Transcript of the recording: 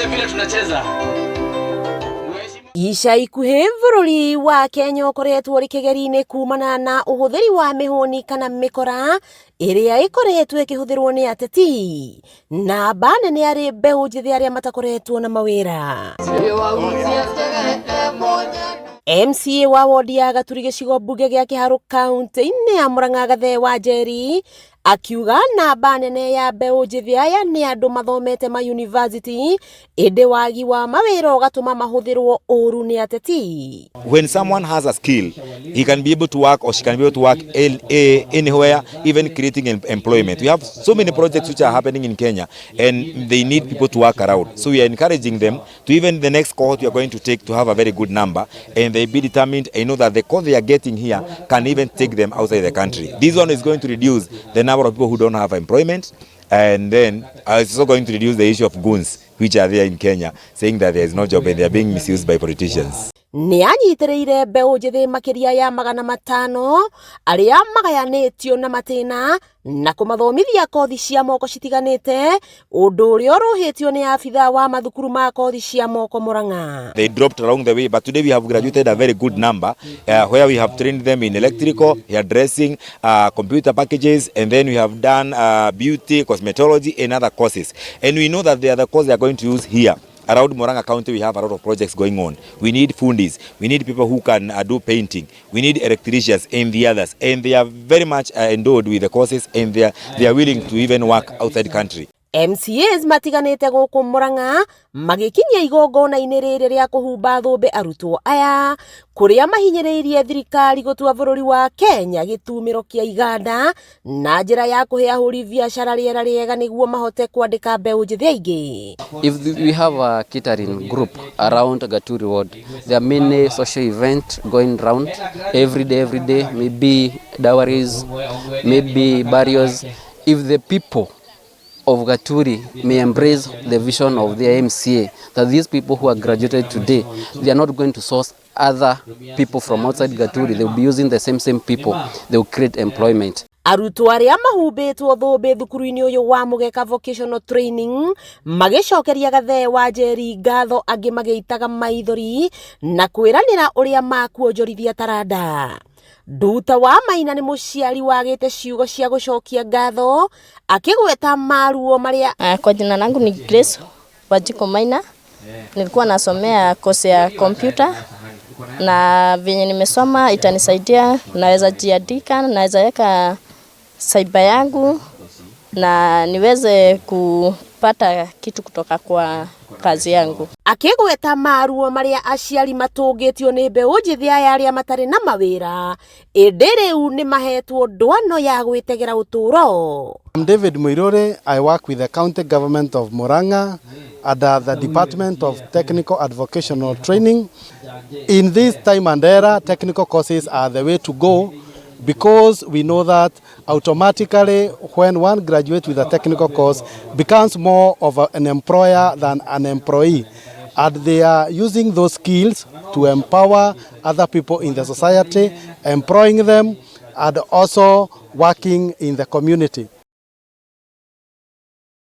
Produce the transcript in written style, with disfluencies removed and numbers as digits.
Tuonyeshe vile tunacheza. Ica ikuhĩ bũrũri wa Kenya ũkoretwo ũrĩ kĩgeri-inĩ kumana na ũhũthĩri wa mĩhũni kana mĩkora ĩrĩa ĩkoretwo ĩkĩhũthĩrwo nĩ ateti. Namba nene arĩ mbeũ njĩthĩ arĩa matakoretwo na mawĩra. MCA wa wodi ya Gaturi gĩcigo mbunge gĩa Kĩharũ kaunti-inĩ ya Murang'a Gathee wa Njeri akiuga namba nene ya mbeũ njĩthĩ aya nĩ andũ mathomete ma university ĩndĩ wagi wa mawĩra ũgatũma mahũthĩrwo ũru nĩ ateti. When someone has a skill, he can be able to work or she can be able to work anywhere, even creating employment. We have so many projects which are happening in Kenya and they need people to work around. So we are encouraging them to, even the next cohort we are going to take, to have a very good number and they be determined and know that the course they are getting here can even take them outside the country. This one is going to reduce the number of people who don't have employment, and then it's also going to reduce the issue of goons which are there in Kenya saying that there is no job and they are being misused by politicians. Nĩ anyitĩrĩire mbeũ njĩthĩ makĩria ya 500 arĩa magayanĩtio na matĩna na kũmathomithia kothi cia moko citiganĩte, ũndũ ũrĩa ũrũhĩtio nĩ abithaa wa mathukuru ma kothi cia moko Murang'a. They dropped along the way, but today we have graduated a very good number where we have trained them in electrical, hairdressing, computer packages, and then we have done beauty, cosmetology, and other courses. And we know that the other course they are going to use here. Around Murang'a County, we have a lot of projects going on. We need fundis, we need people who can do painting, we need electricians and the others. And they are very much endowed with the courses and they are willing to even work outside the country. MCAs matiganĩte gũkũ Murang'a magĩkinyia igongona-inĩ rĩrĩ rĩa kũhumba thũmbĩ arutwo aya, kũrĩa mahinyĩrĩirie thirikari gũtua bũrũri wa Kenya gĩtumĩro kĩa iganda na njĩra ya kũhe ahũri biacara rĩera rĩega nĩguo mahote kwandĩka mbeũ njĩthĩ aingĩ. If we have a catering group around Gaturi Ward, there are many social events going round every day, maybe dowries, maybe burials. If the people of Gaturi may embrace the vision of the MCA, that these people who are graduated today, they are not going to source other people from outside Gaturi, they will be using the same people, they will create employment. Arutwo arĩa mahumbĩtwo thũmbĩ thukuru-inĩ ũyũ wa Mũgeka Vocational Training magĩcokeria Gathee wa Njeri ngatho, angĩ magĩitaga maithori na kwĩranĩra ũrĩa makuonjorithia taranda. Nduta wa Maina nĩ mũciari wagĩte ciugo cia gũcokia ngatho akĩgweta maruo marĩa Kwa jina langu ni Grace Wajiko Maina. Nilikuwa nasomea kozi ya kompyuta na venye nimesoma itanisaidia, naweza jiandika, naweza weka cyber yangu na niweze kupata kitu kutoka kwa kazi yangu. Akĩgweta maruo marĩa aciari matũngĩtio nĩ mbeũ njĩthĩ aya arĩa matarĩ na mawĩra ĩndĩ rĩu nĩ mahetwo ndwano ya gwĩtegera ũtũũro. I'm David Muirure. I work with the county government of Murang'a under the Department of Technical and Vocational Training. In this time and era, technical courses are the way to go because we know that automatically when one graduates with a technical course becomes more of an employer than an employee. And they are using those skills to empower other people in the society, employing them and also working in the community.